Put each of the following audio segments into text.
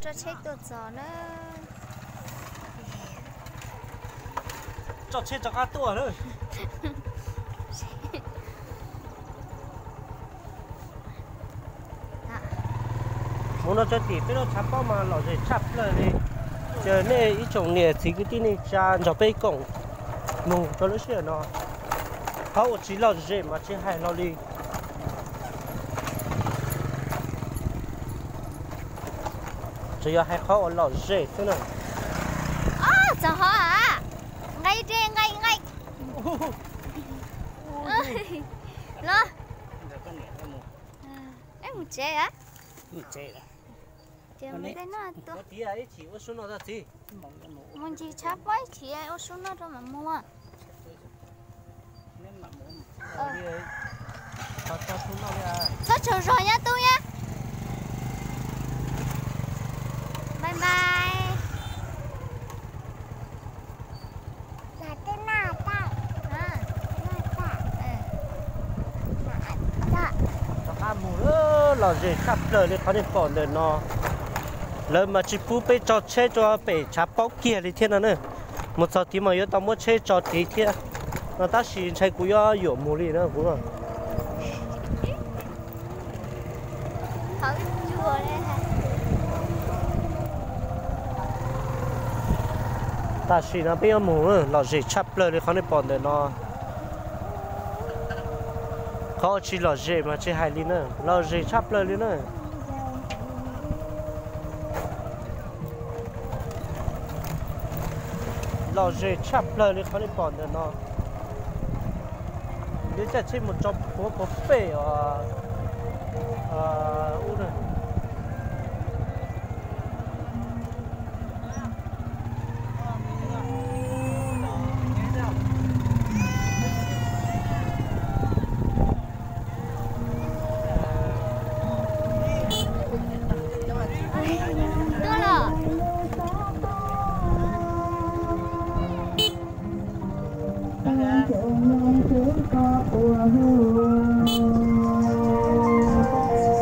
Tso tsheb tuaj txog na. Tso tsheb rov qab tuaj na. Mus no tso tim peb lub tshav pob mas lom zem tshaj plaws li. Ces nej ib tsoom niam txiv kwv tij neej tsa nrog peb koom mus rau lub sij hawm no, qhov uas tsis lom zem mas tsis hais hlo li. Tsuas yog hais qhov uas lom zem xwb na. Txog hov a, nqaij dej nqaij nqaij. Los, mus tsev a. Mus ncig tshav pob ib chim ua su noj rau mam mus. Txhob tsaug zog nyab tub nyab. Bye bye. Rov qab mus, lom zem tshaj plaws li qhov nej pom ntawm no. Lawv mas tsis pub peb tso tsheb rau pem tshav pob kiag li thiab no na. Mus txog tid mas yuav tau muab tsheb tso tid thiab no, tab sis ntshai kuv yuav yuam mus li na kuv. Tam sim no peb yuav mus, lom zem tshaj plaws li qhov nej pom ntawm no. Qhov tsis lom zem mas tsis hais li na, lom zem tshaj plaws li na. Lom zem tshaj plaws li qhov nej pom ntawm no. Yuav caij tsheb mus tso puav puav pem os.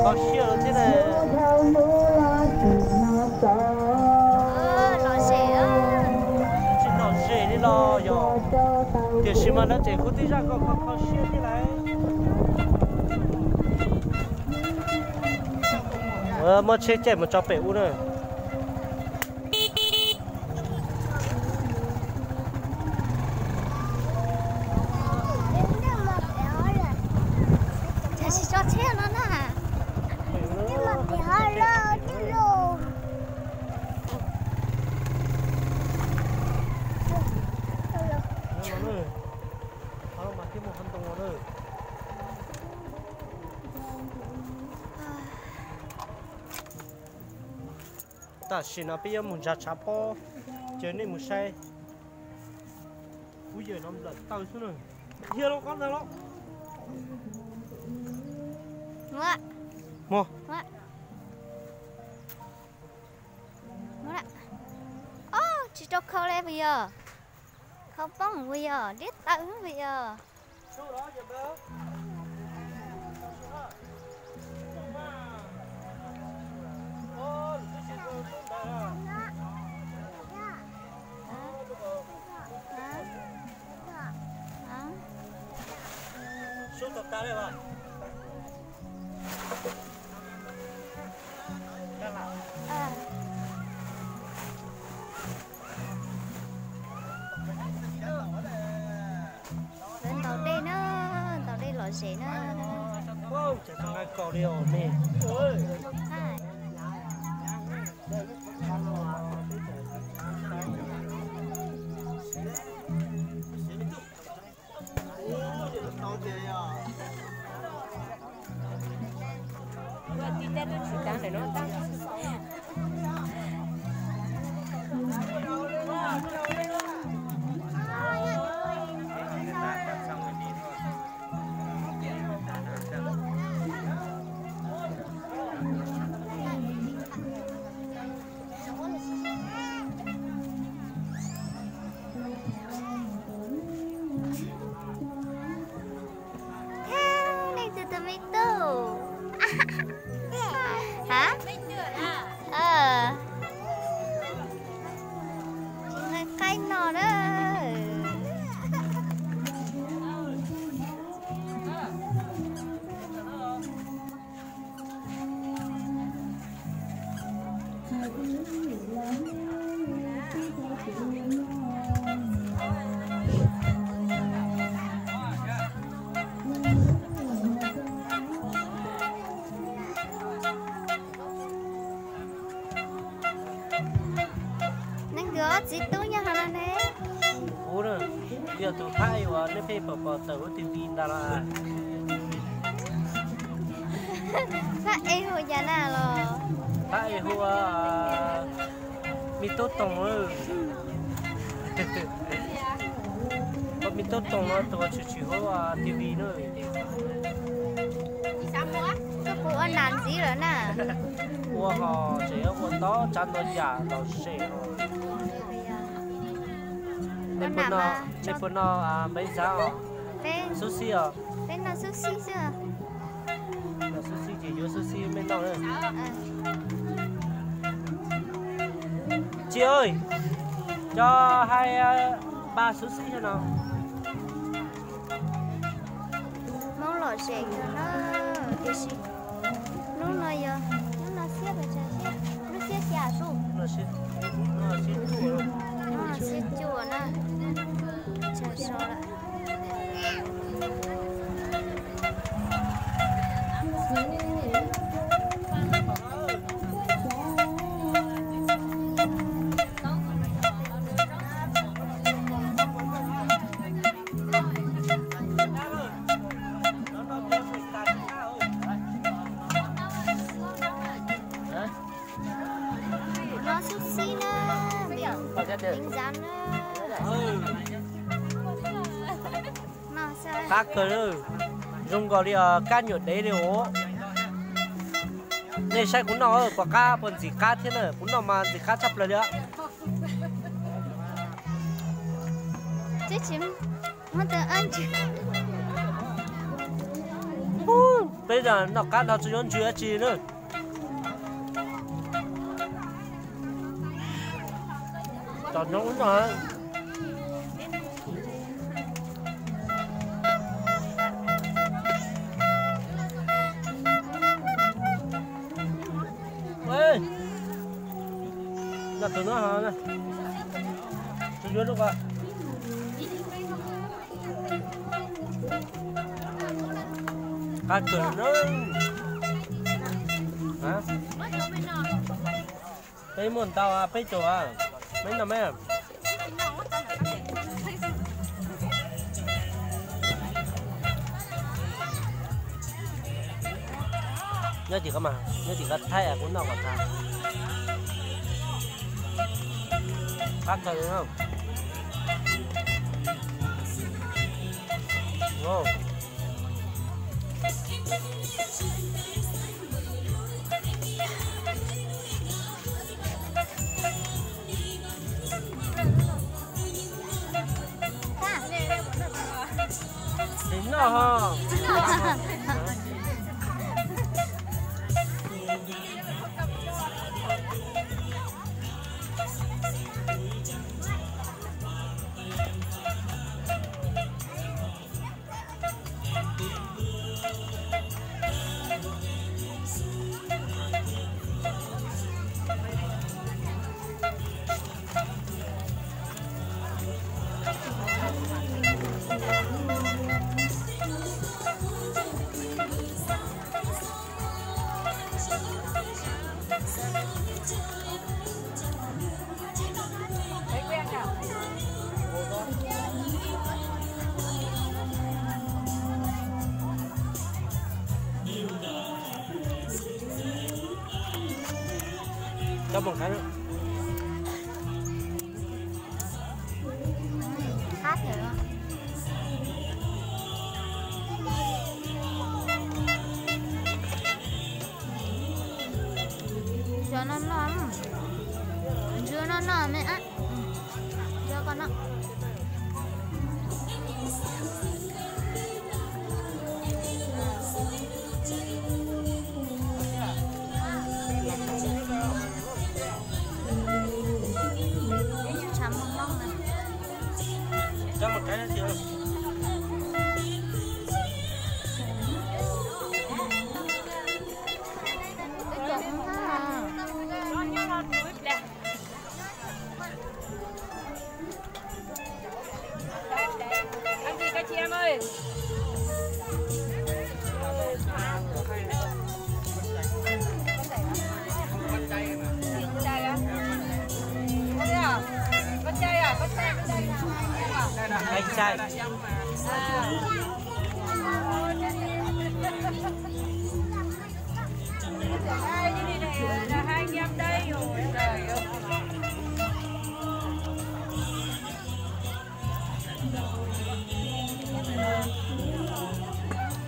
Kho siab lawm thiab ne. Tsis lom zem li los yog, tiam sis mas lawv tseem kuj tib zaj kho kho siab thiab lauj. Muab tsheb caij mus tso pem ub na. Tsis tso tsheb no na. Tam sim no peb yuav mus ntsa tshav pob, ces nej mus saib. Kuv yawm no nplawm taw xwb na. Dhia los qab ntag los. Tsis tau khau li puas yog? Khau poob puas yog? Liab taw puas yog? Lawv ntaus dej na, ntaus dej lom zem na. Neb nkawd ob txiv tub nyob hauv no ne. Kuv yog tus Thaib uas nej pheej pom pom tawm hauv T V ntag los? Thaib es hu cas na los? Thaib es hu Me Tub Toog. Hu Me Tub Toog no tus uas tshwm tshwm hauv T V na. Koj puas ua nam ntxiv lawm na? Ua hos tseem ua tau tsav ntau yam los zem. Nej puas noj npeeb xab os? Xub xib os? Peb noj xub xib xwb. Noj xub xib ces yuav xub xib mej noj na. Tsis, cov hais npaj xub xib no. Hmoob lom zem kawg na, tiam sis hnub no yog hnub no xiab pes tsawg, xiab, hnub xiab xya su, hnub no xiab cuaj na, tsawg so lawm. No xub xib na, ntev ntxav na. Qab kawg, zoo nkaus li kab nyuam dev li os. Nej saib kuv noj puas qab, puas ntxim qab thiab na? Kuv noj mas ntxim qab tshaj plaws li os. Peb noj qab no tsis yuav ntsws dab tsi na. Tom no ub no. Noj tus no, tus yuav lub ko. Qab kawg na. Peb muaj ntau, peb caug, peb noj me. Nyob tim ko mas, nyob tim ko thaij kuv noj kom tag. Qab kawg li. Tsis noj ho. Cov mus qab. Qab thiab. Cov no noj, ntsuag no noj me ab. Cov ko no. Ai sai.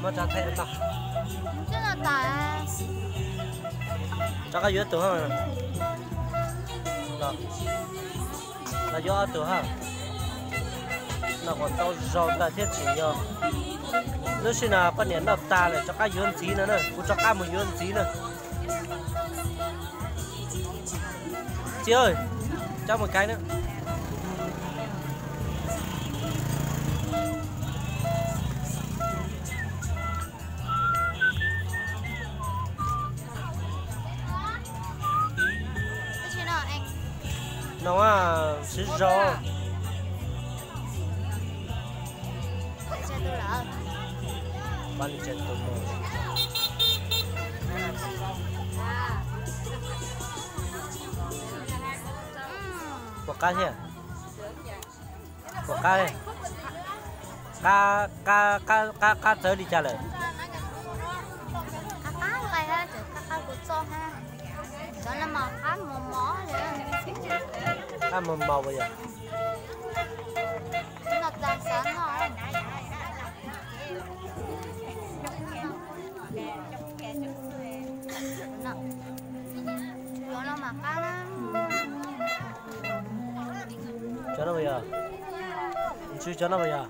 Muab tso thaij tau. Rov qab yuav tus ha. Los yuav ob tug ha. Noj kom tau zoo ntawd thiab tsis yog. Lub sij no poj niam noj tag lawm rov qab yuav ntxiv no na, kuv rov qab mus yuav ntxiv na. Txiv ơi, cho một cái nữa. Noo, siv zog. Puas qab thiab? Puas qab? Qab, qab, qab, qab txawv li cas lawm? Qab mos mos puas yog? Cov no puas yog? Ntswg cov no puas yog?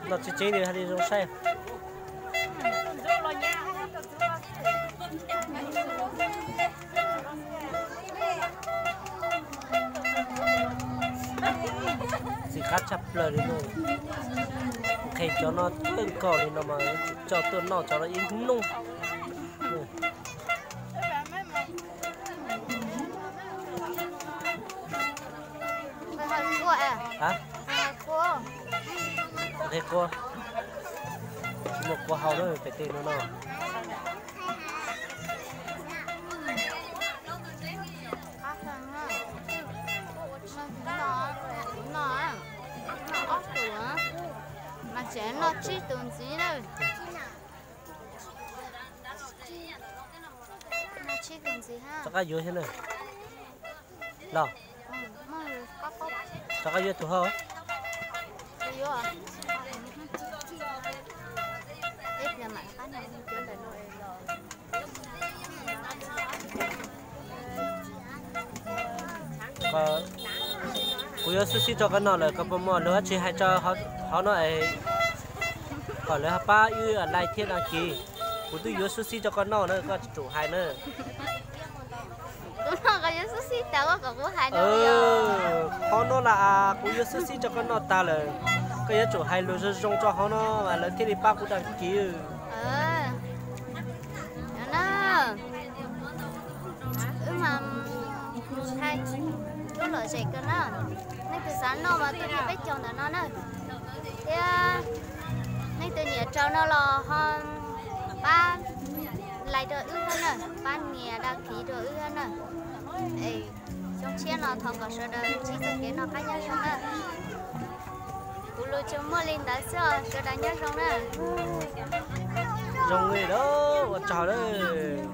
Noj tseeb tseeb li hais li zoo saib. Xim qab tshaj plaws li no. Nqhis cov no kawg nkaus li no mas tsum coj tuaj noj cov no ib hnub. Nqhis qua, tsis muaj qua hau na pem tej no no. Noj ob tug, mas tseem noj tsib tug ntxiv na. Rov qab yuav thiab na. Los, rov qab yuav tus hau. Kuv yuav xub xib rau koj noj lawm, koj puas muaj lus dab tsi hais rau hauv no es kom lawv pab wb like thiab đăng ký. Kuv twb yuav xub xib rau koj noj na, koj tsum hais na. Kuv noj koj yuav xub xib tag, koj kom kuv hais no. Qhov no las kuv yuav xub xib rau koj noj tag lawm, koj yuav tsum hais lus zoo zoo rau hauv no mas lawv thiaj li pab kuv đăng ký. Wb mas mus thaij lub lom zem kawg na. Leej twg xav noj mas tuaj nrog peb caug ntawm no na. Thiab leej twg nyiam raug no los ho pab like rau wb thiab na, pab nias đăng ký rau wb thiab na. Es xyoo tshiab no thov kom sawv daws ntsib txoj kev noj qab nyob zoo na. Kuv lus tsuas muaj li ntawd xwb os, sawv daws nyob zoo na. Zoo li lawm, ua tsaug lawm.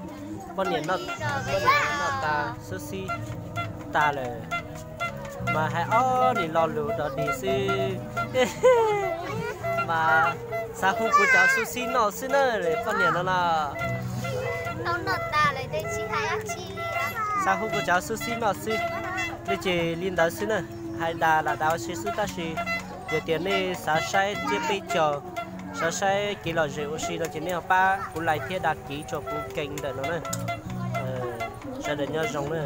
Poj niam noj, poj niam noj tas xub xib tas lawm, mas hais ob nim lo lus dog dig xwb. Mas xav hu kuv cov xub xib noj xwb na, poj niam no los. Xav hu kuv cov xub xib noj xwb, li ces li ntawd xwb na. Hais dag lam dag ua si xwb tab sis yog tias nej xav saib thiab peb caug xav saib kev lom zem ua si no ces nej ho pab kuv like thiab đăng ký rau kuv kênh ntawm no na. Sawv daws nyob zoo na.